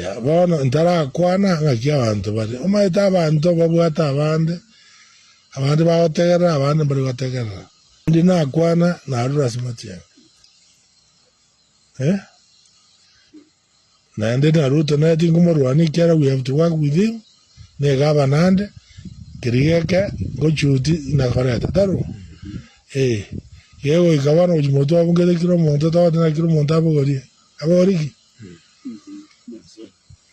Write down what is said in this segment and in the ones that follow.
Aya, bono ntarakwana ng'aki abanto bare. Omanyete abanto babwate abande, abande bagotegerera, abande mbari gotegerera. Ndi nakwana, narure ase matiang'i. Eh? Naende na Ruto nere tinkomorwania ekiagera we have to work with him, na egavana ande, keria geke ngochuti nakoreta, tari bo? Eh, gegoika bono gochia motwe abungete kera omonto togoteba naki kera omonto abogorie, abogorie ki?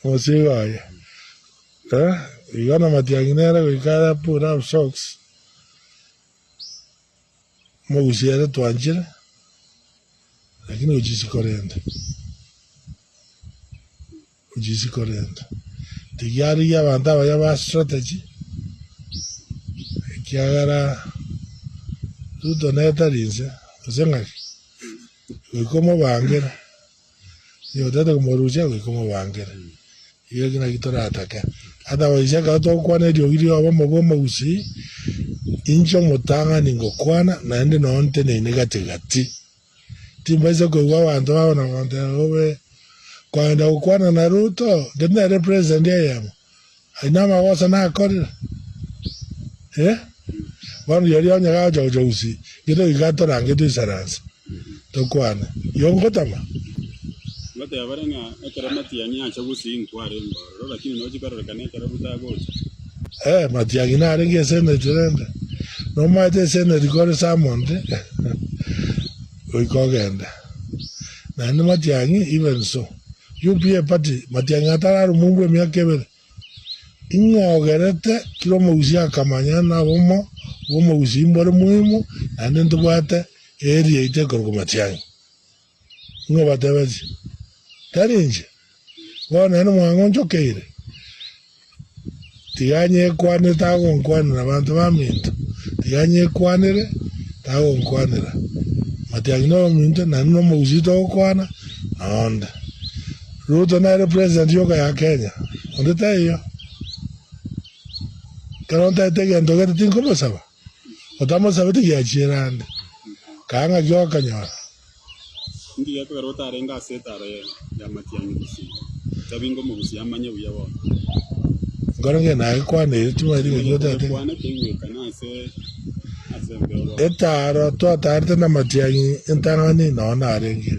Omosigo oye. Eh, igo na Matiang'i nere goika are pull up socks, omogusii ere twanchire. Lakini gochia isiko rende, gochia isiko rende, tigiarigia abanto abaya ba strategy, ekiagera Ruto nere tari inse, gose ng'aki? Goika omobangere, onye otagete komorusia goika omobangere, igo eki naki toratake. Otherwise ekero togokwana eriogi ria obomo bwa omogusii, inche omotang'ani ngokwana naende nonye nteneine gati gati. Timbaisa koigwa abanto babo na gontebia bobe, Kwagenda gokwana na Ruto, gete nere president eyemo, ayio namagoso nakorire? Eh? Bono rirorio onye gagocha gocha gusii, gete goika torange toisaranse, tokwane. Igo ngotama? Ngoteba bare ng'a ekero Matiang'i acha gusii nkwarenge ororo, lakini nochi kororekana ekero Ruto agocha. Eh, Matiang'i narenge eseneti rende, nomaete eseneti kore summoned goika ogende. Naende Matiang'i even so, UPA party, Matiang'i atararumungwa emiaka ebere, ing'ogerete kera omogusii akamanya na obomo bwa omogusii mbore muhimu, naende ntobwate area yaito ekorokwa Matiang'i. Ng'o batebetie? Tari inche? Bono naende mwang'onchokeire? Tiga nyekwanere tagonkwanera, abanto baminto, tiga nyekwanere tagonkwanera. Matiang'i noyominto, naende nomogusii togokwana, nonde. Ruto nere president yoka ya Kenya, onde taiyo. Ekero ntaete egento gete tinkomosaba, otamosabeti giachiera ande, kaa ng'aki okonyora. Inki gekogera otarenge ase etaaro ya matiang'i gusii? Tabinga omogusii amanye buya bono. Nkoro ng'e nagekwaneire timanyeti ng'aki otagete. Gekwana keigwekane ase ase embeo bono. Etaaro twataarete na matiang'i entang'ani noo narenge.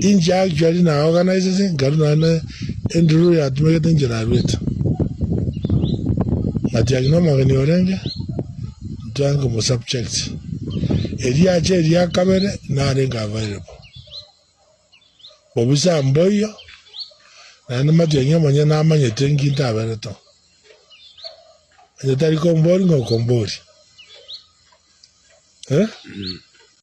Inche actually na organized nkarwa nonye na endururu yatumegete inche naruete. Matiang'i na omogeni orenge. Ntwange komosubject. Eriacha eria kabere narenge available. Bobisa mboiyo, naende matiang'i omonyene namanyete nki ntaberete oo. Onye tari komboria ng'a okomboria. Eh?